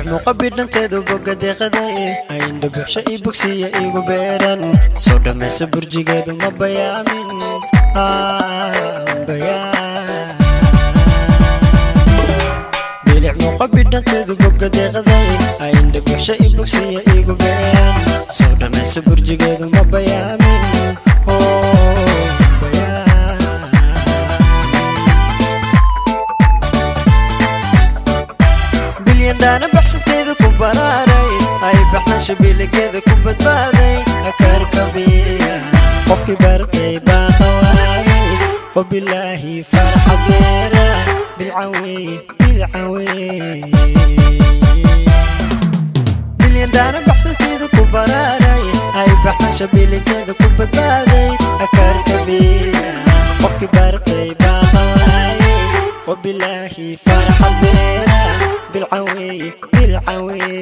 Muuqa bidhanteedu boga deeqaday, ayndha buxsha i bogsiya igu beeran. Soo dhammaysa burjigeedu ma bayaamin, bayaamin. Bilic muuqa bidhanteedu boga deeqaday, ayndha buxsha i bogsiya igu beeran. Soo dhammaysa burjigeedu ma bayaamin, oh, bayaamin. Bilyandhaana baxsanteeda ku baraaray, ay baxnasha biligeeda ku badbaaday. Akarkabiya qofkii bartay baa qawaayay, wabilaahi farxad beera bilcawey bilcawey. Bilyandhaana baxsanteeda ku baraaray, ay baxnasha biligeeda ku badbaaday. Akarkabiya qofkii bartay baa qawaayay, wabilaahi farxad beera bilcawey bilcawey.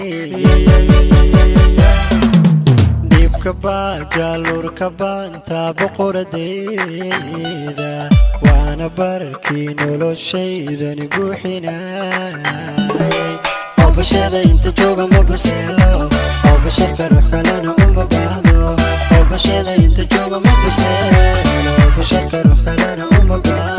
Dhiibka baa jaaluurka baanta boqoradeyda, waana barkii noloshaydani buuxinayay. Oo bashada inta jooga ma baseelo, oo basharka ruux kalena uma baahdo. Oo bashada inta jooga ma baseelo, oo basharka ruux kalena uma baahdo.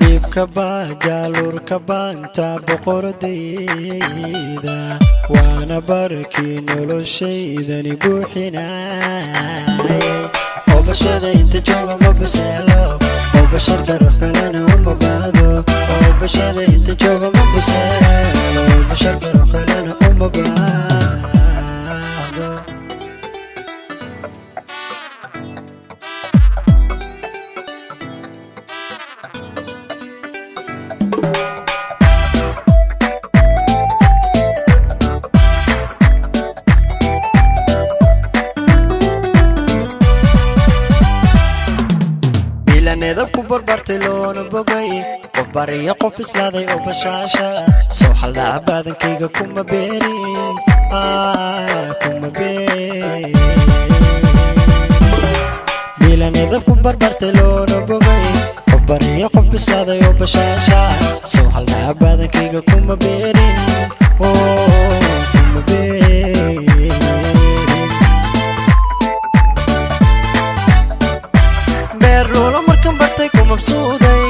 Dhiibka baa jaaluurka baanta boqoradeyda, waana barkii noloshaydani buuxinayay. Oo bashada inta jooga ma baseelo, oo basharka ruux kalena uma baahdo. Oo bashada inta jooga ma baseelo, oo basharka ruux kalena uma baahdo. Milaneeda ku barbartay loona bogay, qof bariyo qof bislaaday oo bashaasha. Soo xaldhaca baadankayga kuma beerin, kuma beerin. Milaneeda ku barbartay loona bogay, qof bariyo qof bislaaday oo bashaasha. Soo xaldhaca baadankayga kuma beerin, oh, kuma beerin. Beer luula markan bartay ku mabsuuday,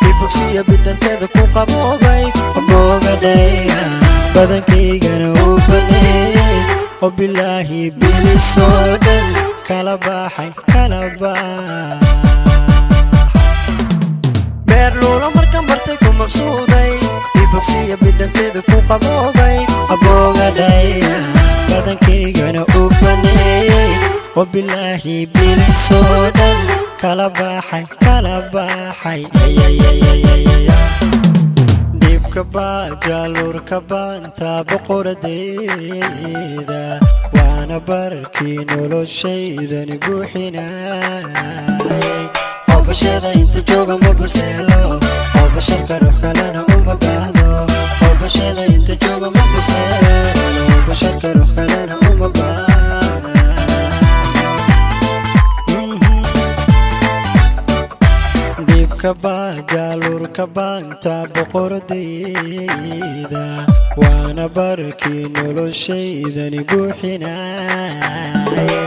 ibogsiya bidhanteeda ku qaboobay. Boogadhaya badankaygana u baneeyey, oo bilaahi bilisoo dhan kala baxay, kala baxay. Beer luula markan bartay ku mabsuuday, ibogsiya bidhanteeda ku qaboobay. Aboogadhaya badankaygana u baneeyey, oo bilaahi bilisoo dhan kala baxay, kala baxay. Dhiibka baa jaaluurka baanta boqoradeyda, waana barkii noloshaydani buuxinayay. Oo bashada inta jooga ma baseelo, oo basharka ruux kalena uma baahdo. Oo bashada inta jooga ma baseelo, oo basharka ruux kalena uma baahdo. Dhiibka baa jaaluurka baanta boqoradeyda, waana barkii noloshaydani buuxinayay.